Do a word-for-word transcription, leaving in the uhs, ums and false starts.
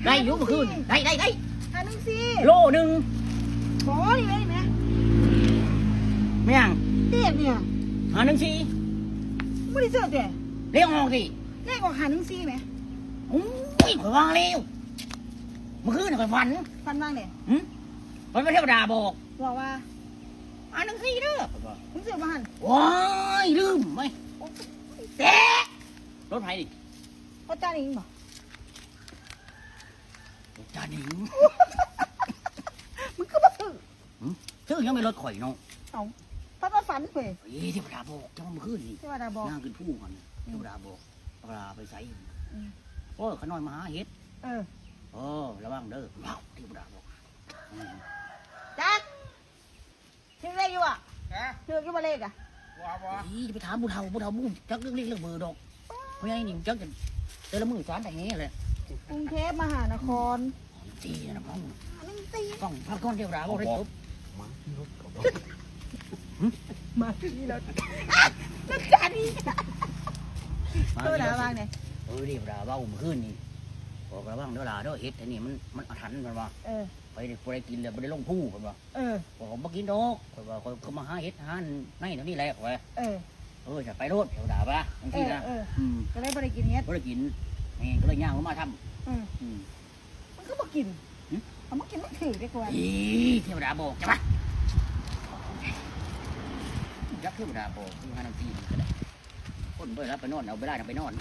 ได้อยู่เมื่อคืน ได้ได้ได้ หาหนึ่งสี่ โลหนึ่ง บ่นี่เลยนะ ไม่ยัง เต็มเนี่ย หาหนึ่งสี่ บ่ได้ซื้อเด้ เลขออกสิ เลขออกหาหนึ่งสี่ไหม โอ้ย ข่อยว่าแล้ว เมื่อคืนน่ะข่อยฝัน ฝันว่าไง หึ ฝันว่าเทวดาบอก บอกว่า หาหนึ่งสี่เด้อ มึงซื้อบ่หัน โอ้ย ลืมไหม โอ้ย แตะ รถไผนี่ รถจ้านี่บ่ รถจ้านี่ มึงก็บ่ซื้อ หึ ซื้อยังไม่รถข่อยเนาะ เอา พัดมาฝันเว้ย เอ้ย เทวดาบอก จังว่าเมื่อคืนนี่ เทวดาบอก ย่างขึ้นภูก่อน อืม เทวดาบอก เทวดาไปใส่ อืม โอ้ย ขน้อยมาหาเห็ด เออ เออ ระวังเด้อ ว้าว เทวดาบอก อืม จัก ถือได้อยู่อ่ะ ฮะ ถืออยู่บ่เลขอ่ะ บ่บ่ อี๋ จะไปถามผู้เฒ่า ผู้เฒ่าบ่ฮู้จักเรื่องเลขเรื่องเบอร์ดอก เพราะไงนี่จักแต่ละมื้อสารแต่แห่แหละ กรุงเทพมหานคร ตีนะพ่อง หนึ่งสี่ ต้องพักก่อนเทวดาบอกได้จบ มาที่รถเขาบอก มาที่รถ รถจานี่ มาที่รถ เทวดาว่าไง เออ เทวดาเว้าเมื่อคืนนี่ บอกระวังเด้อหล่าเด้อ เห็ดอันนี้มัน มันอาถรรพ์เพิ่นว่า เออ ไปได้ บ่ได้กินแล้วบ่ได้ลงภูเพิ่นว่า เออ บอกว่าบ่กินดอก ข่อยว่าข่อยก็มาหาเห็ดหาในแถวนี้แหละ ข่อยว่า เออ เออ จะไปโลด เทวดาว่าจังซี่นะ เออ เออ อืม ก็เลยบ่ได้กินเห็ด บ่ได้กิน นี่ก็เลยย่างลงมาทำ อืม อืม มันก็บ่กิน หึ เอามากินมันถือได้กว่า อี๋ เทวดาบอกจ้ะวะ จักเทวดาบอก คือหาน้ำจีนก็ได้ คนบ่ได้หลับไปนอน เอาเวลานั้นไปนอน